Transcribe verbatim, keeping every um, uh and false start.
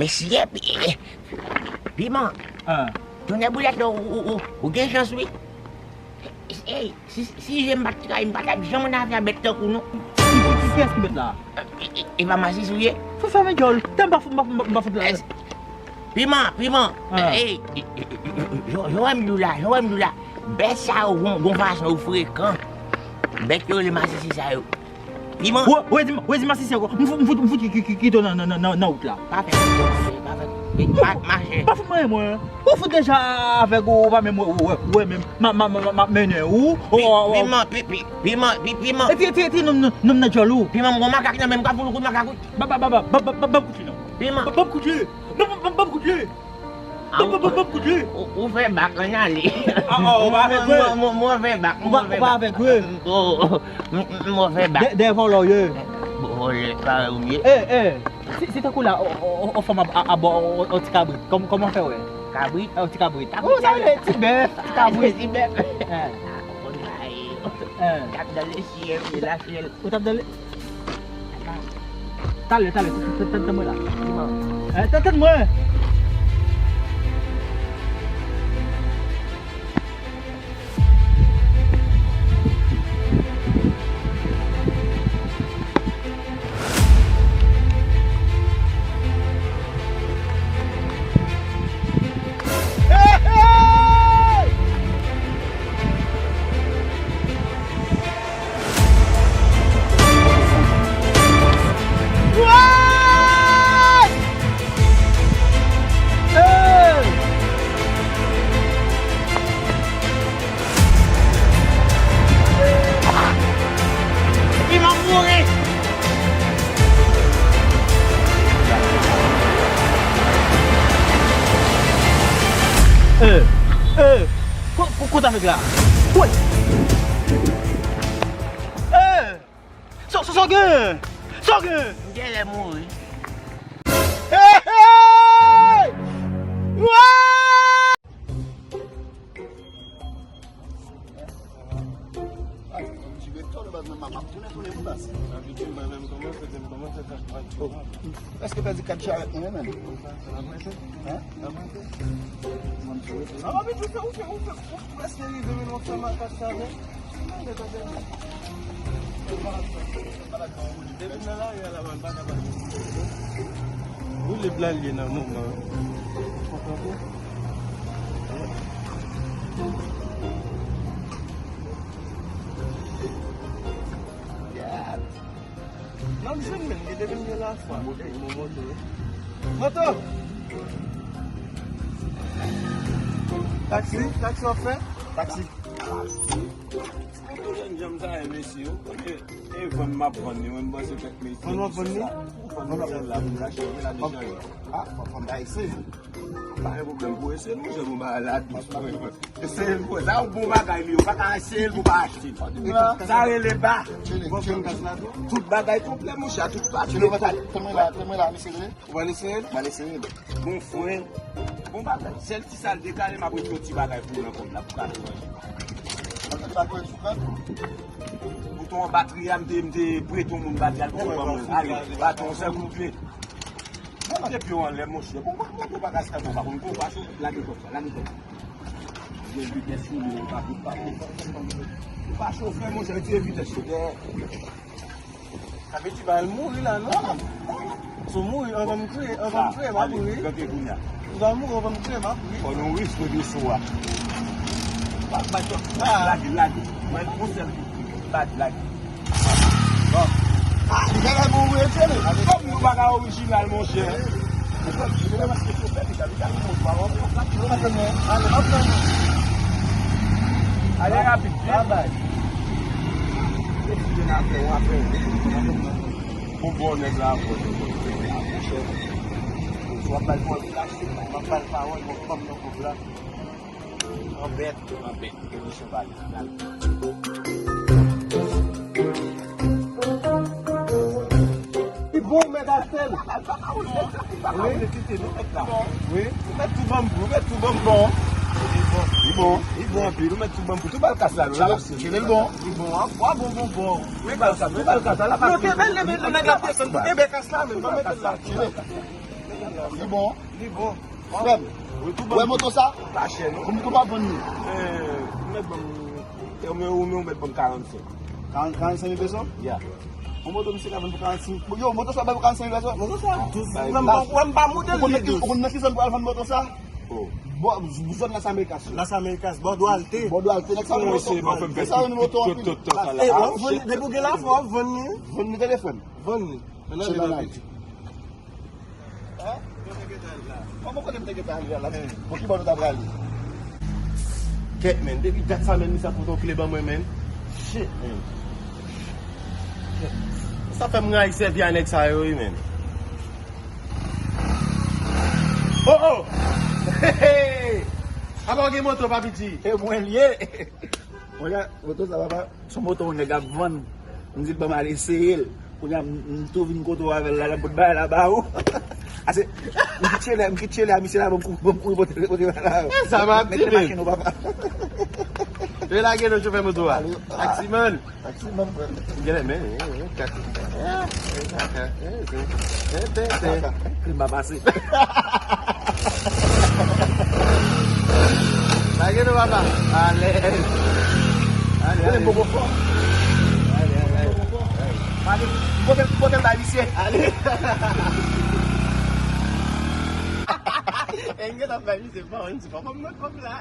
Mesye, pi-, piman. Ah. Tonnè boulèt la, ou, ou, ou, ou gen chans, wi. Ey, si, si je m pa t trayi, m pa t ap janm nan afè bèt tankou nou. Ki, ki, ki, kiyès ki bèt la? E, e, e pa Masis ou ye? Fò fèmen djòl. Tè m pa fout, m pa, m pa, m pa fout la. Piman, piman. Ah. Ey, jan, jan w wè m di w la, jan w wè m di w la. Bèt sa yo, gon, gon fason yo frekan. Bèt yo rele masisi sa yo. Piman. Wè, wè, di, wè, di masisi ankò. M fout, m fout, m fout ki, ki, ki, kite w nan, nan, nan, nan, nan wout la. Pa fè sa, pa fè. Ma, mache. Pa fout mwen, mwen. Ou fout deja avèg ou, ou pa menm wè, wè, wè, menm. Ma, ma, ma, ma, ma mennen ou. Pi-, piman, pi-, pi-, piman, pi-, piman. E ti, ti, ti, nonm, nonm, nonm nan djòl ou. Piman, m gon makak nan men m, ka fout ou kout makak, wi. Ba, ba, ba, ba, ba, ba, ba, ba, kout li non. Piman. Ba, ba, kout li. Ba, ba, ba, ba, kout li. Ah, ou, ou, ou, ou fè bak, ann ale. Ah, ah, ou pa avèg vre? Mwen, mwen, mwen fè bak, mwen fè bak. Ou pa avèg vre? Oh, m, m, mwen fè bak. Dè, dè vòlò w ye. Vòlò, pa ou ye. Eh, eh, si, si tankou la, o, o, o, o fanm ap, ap, ap, o, o, o ti kabrit, kòm, kòman fè wè? Kabrit? Eh, o ti kabrit. Oh, sa vle ti bèf, ti kabrit. Ti bèf. Eh. Ah, konn sa ye. Eh. T ap dan lesyèl, lasyèl. Ou t ap dan le- Talè, talè, tann, tann, tann mwen la. Eh, tann, tann mwen. Epi m ap mouri. Eh, eh, ko-, ko-, kote avèg la? Woy! Eh! Sa, sa, sa w gen? Sa w gen? M genlè mouri. Hey, hey! Wa! Èske pèdi kat charèt mwen menm? Hein? Ah, papi, ou fè, ou fè, ou fè, ou prèske rive, men nou fè makak sa, men. Depi nan lari a la, man, pa ka pale. Ou lib la l ye nan moman an. Konprann? Gad. N ap jwenn menm, gen depi m gen lafwa. Moto, moto. Moto! Taksi, taksi w ap fè? Taksi. Moto jènjan sa ye, mesye, yo. Kote e vann m ap vann li, mwen m panse kèk mesye. Vann w ap vann li? Vann m ap vann la, pou m kache, la deja yo. Ah, fò, fò m ta eseye. Pa gen pwoblèm pou eseye, non, jèn, ou ba la dous, mwen. Eseye l pou sa, yon bon bagay li, ou pa ka eseye l pou pa achte l. Sa rele ba. Tout bagay konplè, monchè, tout bagay. Tann mwen la, tann mwen la, mesye. Ou pral eseye l? M al eseye l. Bon fren, bon bagay. Sèl ti sa l dekale, m ap retire yon ti bagay pou ou nan kòb la, pou ka fè manje. Bouton an batri a, m te, m te prete yon moun batri a, l poko ban mwen. Ale, baton, yon sèl kout pye. Mete pye w anlè, monchè. Bon, bon, bon, bon, bagay sa, bon, pa konn, bon, pa cho-, lage kòb sa, lage kòb sa. Gen vitès sou li, ou pa, ou pa, ou pa, ou pa chofè, monchè, retire vitès yo dèyè. Sa vle di, ba l mouri la, non? Si w mouri, anvan m kriye, anvan m kriye, m ap ri. Gade kounye a. Ou va mouri, anvan m kriye, m ap ri. Fò nou riske de sou a. Pa, pa, pa. Lage, lage. Mwen, yon sèl kout. Lage, lage. Bon. Ah, li genlè bon vre, tchele. Kòm nou pa ka orijinal, monchè. Ou kwè m genlè maske chofè, li ka, li ka vin mwen pa wè. Ale rapid, vit. Babay. Bon, bon, nèg la, bon, bon, bon, bon, bon. Swa bay pawòl, m ap bay pawòl, bon, kòm nan kòb la. Anbèt, anbèt, ke misye pale. Li bon, mèt Asèl. Wi. Wi. Ou mèt tou ban m, ou mèt tou ban m bon. Li bon. Li bon anpil, ou mèt tou ban m pou tou bal kas la, nou la. Tire l bon. Li bon, an, wa bon, bon, bon. Wi, bal kas, wi, bal kas la, la pa. Non, te bèl, bèl, nèg la desann, te bèl kas la, men, ban mèt la. Li bon. Li bon. Frè m, ou wè moto sa? Pa chè, non. Konbyen ou pa vann li? Eh, ou mèt ban m, ou mèt ban m karannsenk. Karann-, karannsenk mil peso? Ya. Yon moto misye ka vann pou karannsenk. Yo, moto sa bay pou karannsenk mil peso? Moto sa dous. Bay. Mwen pa, mwen pa modèl li dous. Ou konn nan ki zòn pou al vann moto sa? Oh. Bon, zòn Las Americas. Las Americas, bò Duarte. Bò Duarte, nèg sa vann moto. Nèg sa vann moto anpil. Eh, wap vann, depi w gen lafwa, wap vann li. Vann li telefòn. Vann li. Ann ale nan piti. Kòman kote m te gentan ale la? Bon, ki bò nou ta prale? Kèt, men. Depi dat sa, men, misye ap pote yon kle ban mwen, men. Shit, men. Kèt. Sa fè m rayi sèvi a nèg sa yo, wi, men. Oh, oh! Apa w gen moto, Papi G? E mwen l ye. Mwen gen moto sa, papa. Se yon moto yon nèg ap vann. M di l ban m al eseye l. Kounye a m, m tou vin kote w avè l la, l ap pot bagay la ba ou. Ase, m kit chele, m kit chele a misye la, ban m kou-, ban m kouri pote, pote bagay la. E sa m ap di, men. Mete machin ou, papa. Yo lage nou chofè moto a. Taximan. Taximan, frè. Genlè, men, eh, eh, kat. Eh, eh, eh, eh, eh, eh, eh. Krim pa pase. Lage nou, papa. Alèz. Ale, ale. Mwen bon fò. Ale, ale, ale. Ale, kote, kote bay misye? Ale. E, m gentan bay misye, bon, m di, papa, m nan kòb la.